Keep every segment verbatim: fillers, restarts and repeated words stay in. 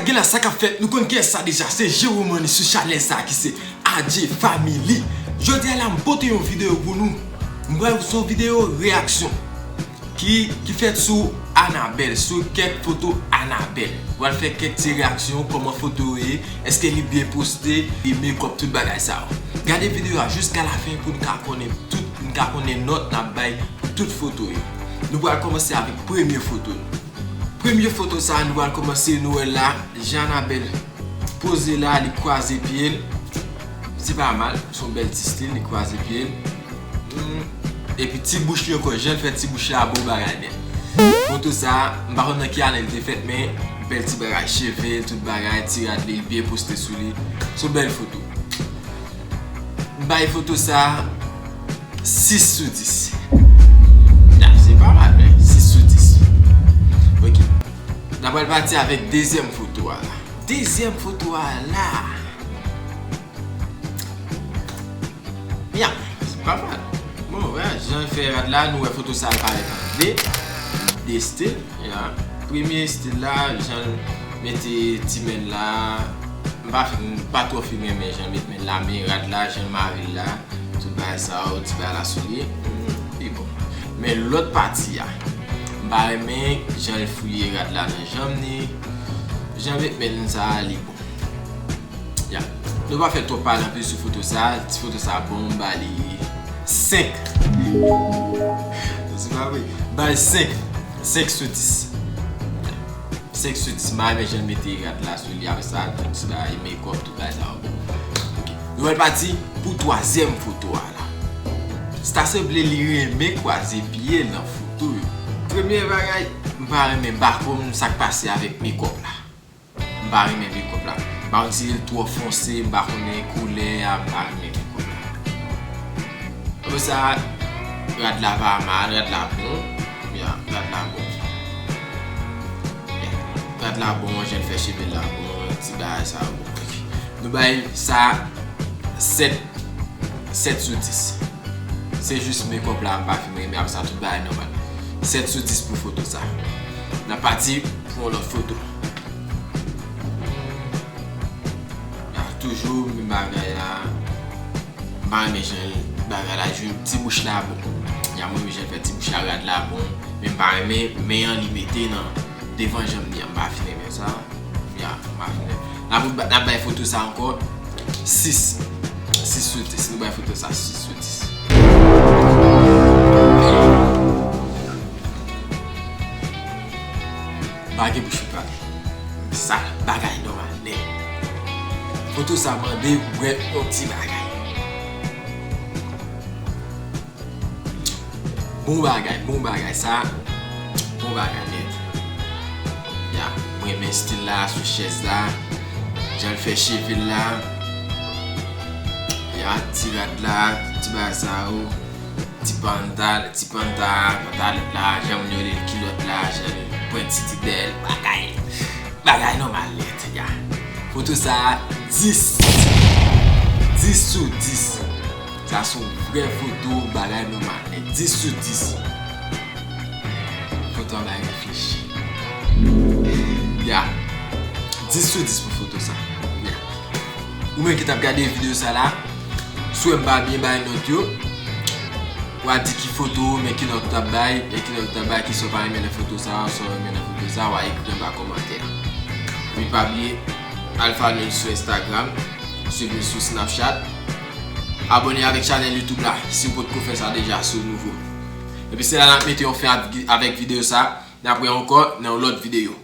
Gen la sa k ap fèt, nou konn kiyès sa deja, se Jewomani sou chanèl sa ki se Adje Family. Jodi a la, m pote yon videyo pou nou. M pral fè yon videyo reyaksyon ki, ki fèt sou Anabèl, sou kèk foto Anabèl. M pral fè kèk ti reyaksyon, kòman foto yo ye, èske li byen poste, li make up, tout bagay sa yo. Gade videyo a jiska lafen pou n ka konnen tout, n ka konnen nòt n ap bay pou tout foto yo. Nou pral kòmanse avèk premye foto nou. Premye foto sa a, nou pral kòmanse, nou wè l la, jan Anabèl poze la, li kwaze pye l. Se pa mal, se yon bèl ti stil, li kwaze pye l. Hmm. Epi ti bouch li ankò, jan l fè ti bouch la, bon bagay nèt. Foto sa a, m pa konn nan ki ane l te fèt, men bèl ti bagay, cheve l, tout bagay, ti rad li, l byen poste sou li. Se yon bèl foto. M bay foto sa a sis sou dis. Ya, se pa mal, men sis sou dis. Ok. N a pral pati avèk dezyèm foto a la. Dezyèm foto a la. Ya, se pa mal. Bon, wè, jan l fè rad la, nou wè foto sa a parèt an de, de stil. Ya. Premye stil la, jan l mete ti men l la, m pa fin, m pa twò fin renmen jan l met men l la, men rad la, jan l mare l la, tout bagay sa yo, ti bagay la sou li, hmm, li bon. Men lòt pati a, m pa renmen jan l fouye rad la nan janm ni, jan l met men l sa a, li bon. Ya. Nou pa fè twòp pale anpil sou foto sa. Ti foto sa bon, m ba li senk. Se pa vre. M ba li senk. Senk sou dis. Senk sou dis. M pa renmen jan l mete rad la sou li, apre sa, tout ti bagay, make up, tout bagay sa yo bon. Ok. Nou pral pati pou twazyèm foto a la. Ta sanble li renmen kwaze pye l nan foto yo. Premye bagay, m pa renmen, m pa konn sa k pase avèk make up la. M pa renmen make up la. M pa konn si l twò fonse, m pa konnen koulè a, m pa renmen make up la. Apre sa, rad la pa mal, rad la bon. Ya, rad la bon. Ya, rad la bon, jan l fè cheve l la bon, ti bagay sa yo bon. Ok. Nou bay sa sèt, sèt sou dis. Se jis make up la, m pa fin renmen, apre sa tout bagay nòmal. Sèt sou dis pou foto sa. N a pati pou yon lòt foto. Ya, toujou menm bagay la. M pa renmen jan bagay la jwe, ti bouch la bon. Ya, mwen menm jan fè ti bouch la, rad la bon. Men m pa renmen men an li mete nan devan janm li an, m pa fin renmen sa. Ya, m pa fin renmen. N ap, n ap bay foto sa ankò sis. Sis sou dis. Nou bay foto sa sis sou dis. Pa gen bouch pou pale. Sa bagay nòmal nèt. Foto sa mande pou bwè yon ti bagay. Bon bagay, bon bagay sa. Bon bagay nèt. Ya, mwen renmen stil la sou chèz la. Jan l fè cheve l la. Ya, ti rad la, ti bagay sa yo. Ti pantal, ti panta, pantalèt la, jan moun yo rele l, kilòt la, jan l pwenti ti dèyè l, bagay, bagay nòmal nèt, ya. Foto sa a, dis. Dis sou dis. Sa se yon vrè foto, bagay nòmal nèt. Dis sou dis. Foto a bay reflechi. Ya. Dis sou dis pou foto sa. Ya. Ou menm ki t ap gade videyo sa la, si w wè m pa byen bay nòt yo, w a di ki foto, men ki nòt w t ap bay, e ki nòt w t ap bay, kisa w pa renmen nan foto sa, sa w renmen nan foto sa, w a ekri anba kòmantè a. Epi pa bliye, Alpha News sou Instagram, swiv nou sou Snapchat, abòne avèk chanèl YouTube la, si w potko fè sa deja, si w nouvo. Epi se la n ap mete yon fen avèk videyo sa, n ap wè ankò nan yon lòt videyo.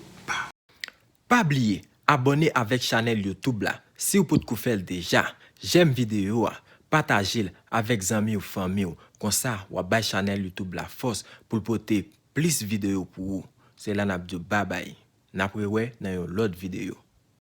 Pa bliye, abòne avèk chanèl YouTube la, si w potko fè l deja. Jèm videyo a, pataje l avèk zanmi w, fanmi w. Konsa, w ap bay chanèl YouTube la fòs pou l pote plis videyo pou ou. Se la n ap di w babay. N ap rewè nan yon lòt videyo.